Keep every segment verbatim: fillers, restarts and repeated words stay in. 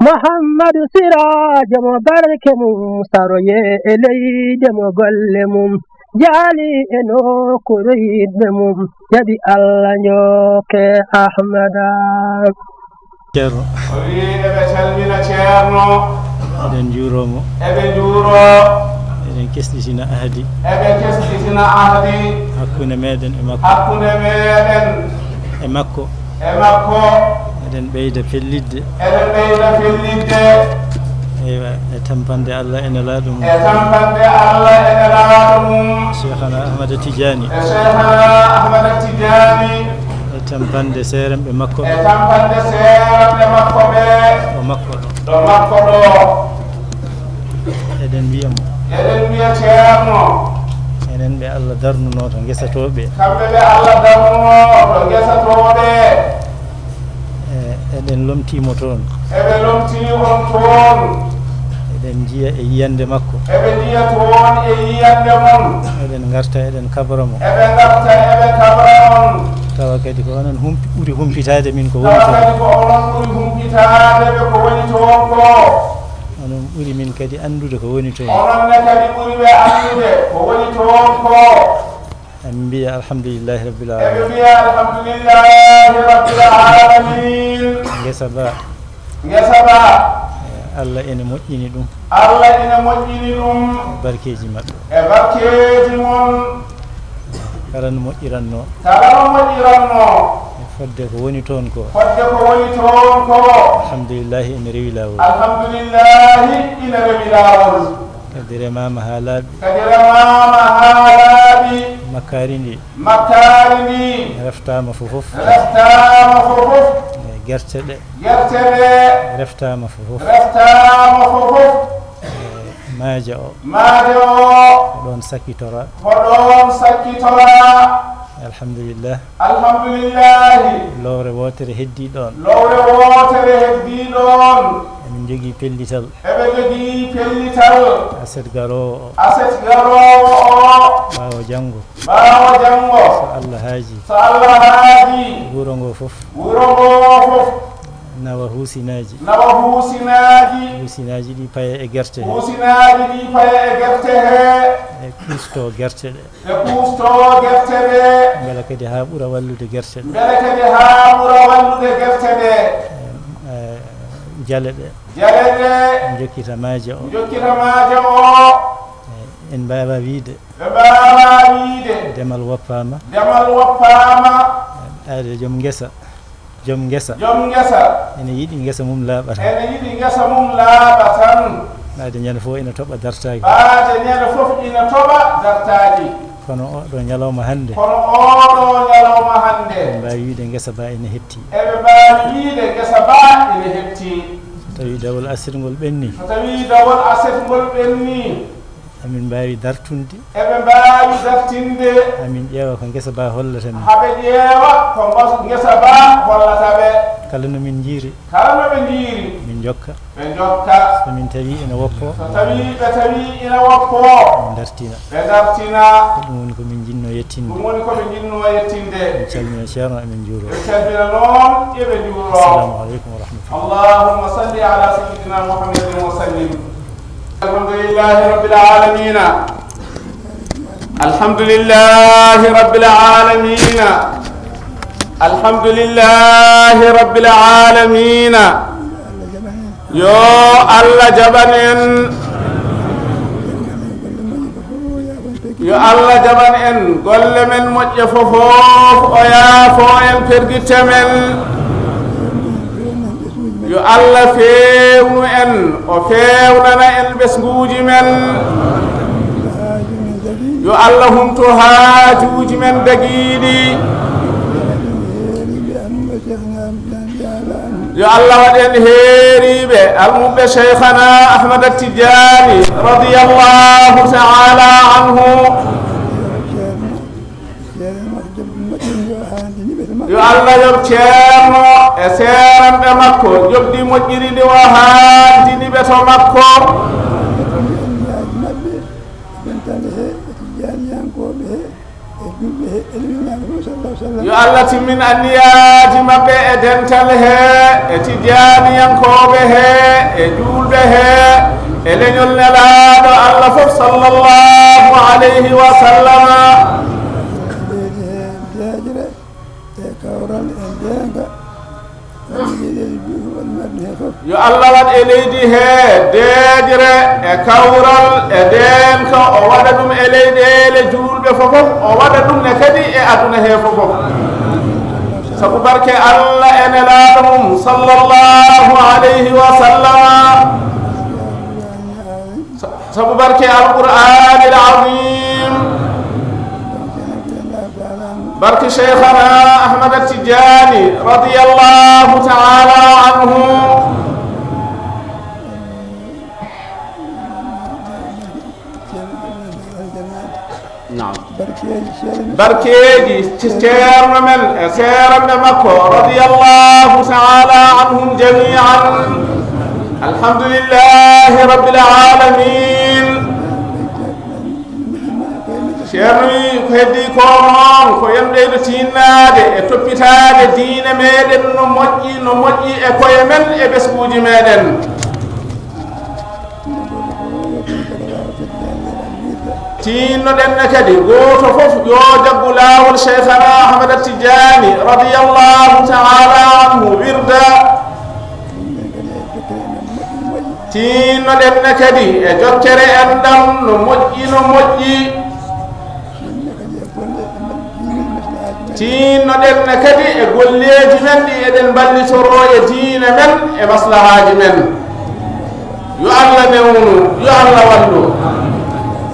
Muhammadu Siraajo mo barke mum saroye e leyde mo golle mum jaali e nokkuure yiɗɓe mum jaɓi Allah njokke Ahmada. Ceerno. O wii eɓe calmina Ceerno. Eɗen njuuroo mo. Eɓe njuuroo. Eɗen kesɗitina ahdi. Eɓe kesɗitina ahdi. Hakkunde meɗen e makko. Hakkunde meɗen. E makko. E makko. Eɗen ɓeyda fellitde. Eɗen ɓeyda fellitde. Eywa, e tampande Allah e Nelaaɗo mum. E tampande Allah e Nelaaɗo mum. Cheikhana Ahmada Tidiane. E Cheikhana Ahmada Tidiane. E tampande seeremɓe makko ɓe. E tampande seeremɓe makko ɓe. Ɗo makko ɗo. Ɗo makko ɗo. Eɗen mbiya mo. Eɗen mbiya Ceerno. Enen ɓe Allah darnunoo to ngesa to ɓe. Kamɓe ɓe Allah darnunoo to ngesa to ɓe. E, eɗen lomtii mo toon. Eɓe lomtii on toon. Eɗen njiya e yiyannde makko. Eɓe njiya toon e yiyannde mon. Eɗen ngarta, eɗen kabra mo. Eɓe ngarta, eɓe kabra on. Tawa kadi ko onon humpi-, ɓuri humpitaade min ko woni toon. Tawa kadi ko onon ɓuri humpitaade ɓe ko woni toon ko. Onon ɓuri min kadi anndude ko woni toon. Onon ne kadi ɓuri ɓe anndude ko woni toon ko. Eɓe mbiya alhamdulillahi rabbil alamin. Eɓe mbiya alhamdulillahi rabbil alamin. Ngesa ba. Ngesa ba. Eh, Allah ene moƴƴini ɗum. Allah ene moƴƴini ɗum. E barkeeji maɓɓe. E barkeeji mon. Kala no moƴƴiranno. Kala no moƴƴiranno. E fodde ko woni toon ko. Fodde ko woni toon ko. Alhamdulillahi ene rewi laawol. Alhamdulillahi ene rewi laawol. Kadi remaama haa laaɓi. Kadi remaama haa laaɓi. Makkaari ndi. Makkaari ndi. Reftaama fofof. Reftaama fofof. E gerte ɗe. Gerte ɗe. Reftaama fofof. Reftaama fofof. E maaje o. Maaje o. Ko ɗoon sakkitora. Ko ɗoon sakkitora. Alhamdulillah. Alhamdulillahi. Lowre wootere heddii ɗoon. Lowre wootere heddii ɗoon. Emin njogii pellital. Eɓe njogii pellital. Aset garoowo o. Aset garoowo o. Ɓaawo janngo. Ɓaawo janngo. So Allah haaji. So Allah haaji. Wuro ngo fof. Wuro ngo fof. Nawa huusinaaji. Nawa huusinaaji. Huusinaaji ɗi paye e gerte he. Huusinaaji ɗi paye e gerte he. E kuusto gerte ɗe. Ɓe kuusto gerte ɗe. Mbela kadi haa ɓura wallude gerte ɗe. Mbela kadi haa ɓura wallude gerte ɗe. Eh, eh, jale ɗe. Jale ɗe. Njokkita maaje o. Njokkita maaje o. Eh, en mbaawa wiyde. Ɓe mbaawa wiyde. Demal woppaama. Demal woppaama. Aade joom ngesa. Joom ngesa. Joom ngesa. Ene yiɗi ngesa mum laaɓa tan. Ene yiɗi ngesa mum laaɓa tan. Ɓaade ñande fof ina toɓa dartaaki. Ɓaade ñande fof ina toɓa dartaaki. Kono oɗo ñalawma hannde. Kono oɗo ñalawma hannde. Eɓe mbaawi wiyde ngesa ba ene hetti. Eɓe mbaawi wiyde ngesa ba ene hetti. So tawi dawol asirngol ɓenni. So tawi dawol asirngol ɓenni. Amin mbaawi dartinde. Eɓe mbaawi dartinde. Amin ƴeewa ko ngesa ba hollata min. Haɓe ƴeewa ko ngos-, ngesa ba hollata ɓe. Kala no min njiiri. Kala no ɓe njiiri. Min njokka. Ɓe njokka. So min tawi ina woppo. So tawi ɓe tawi ina woppo. Min dartina. Ɓe dartina. Ko ɗum woni ko min njinnoo yettinde. Ɗum woni ko ɓe njinnoo yettinde. En calmina Ceerno, emin njuuroo. En calmina noon, eɓe njuuroo. Assalamu aleykum wa rahmatullah. Allahumma salli ala sayyidina Muhammadin wa sallim. الحمد لله رب العالمين. الحمد لله رب العالمين. الحمد لله رب العالمين. Yo Allah jaɓan en. Yo Allah jaɓan en golle men moƴƴe fofof, o yaafo en pergitte men. Yo Allah feewnu en, o feewnana en ɓesnguuji men. Yo Allah humto haajuuji men dagiiɗi. Yo Allah waɗ en heeriiɓe almuɓɓe Cheikhana Ahmad Tidiane radiyallahu ta'ala anhu. Yo Allah yoɓ Ceerno e seeranɓe makko, joɓdi moƴƴiri ndi o haandini ɓe to makko. Dentale he, e Tijaaniyankooɓe he, e julɓe he, Yo Allah timmin anniyaaji maɓɓe e dental he, e tijjaaniyankooɓe he, e juulɓe he, e leñol Nelaaɗo Allah fof, sallallahu alayhi wa sallama. Deeƴre e kawral e jeeynga. Yo Allah waɗ e leydi he deeƴre, e kawral, e ndeenka, o waɗa ɗum e leyɗeele juulɓe fof, o waɗa ɗum ne kadi e aduna he fof. Sabu barke Allah e Nelaaɗo mum, sallallahu alayhi wa sallam. Sa-, sabu barke Alqur'aanil Aziim. Barke Cheikhana Ahmad Tijani radiyallahu ta'ala anhu. Naam. Barkeeji ce-, ceerno men e seeranɓe makko radiyallahu ta'ala anhum jami'an. Alhamdulillahi rabbil alamin. Ceerno wi ko heddi ko noon ko yen ɓeydo tinnaade e toppitaade diine meɗen no moƴƴi, no moƴƴi e koye men e ɓesnguuji meɗen. Tinnoɗen ne kadi gooto fof yo jaggu laawol Cheikhana Ahmad Tijani radiyallahu ta'ala anhu wirda. Tinnoɗen ne kadi e jokkere enɗam no moƴƴi, no moƴƴi. Tinnoɗen ne kadi e golleeji men ɗi eɗen mballitoroo e diine men e maslahaaji men. Yo Allah newnu, yo Allah wallu.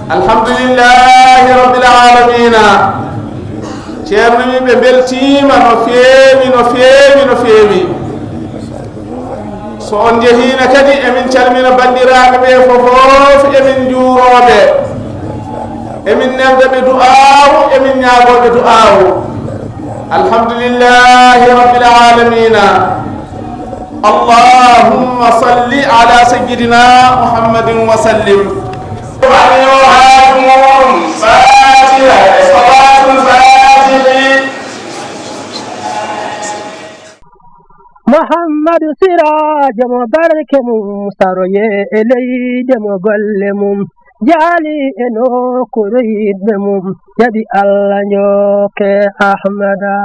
Alhamdulillahi rabbil alamina. Ceerno wi ɓe mbeltiima no feewi, no feewi, no feewi. So on njehiino kadi, emin calmina banndiraaɓe ɓe fof, emin njuuroo ɓe. Emin nelda ɓe du'aawu, emin ñaagoo ɓe du'aawu. Alhamdulillahi rabbil alamina. Allahumma salli ala sayyidina Muhammadin wa sallim. An yo haaju muɗum Fatiha e Salatul Fatihi. Muhammadu Siraajo mo barke mum saroye e leyde mo golle mum jaali e nokkuure yiɗɓe mum jaɓi Allah njokke Ahmada.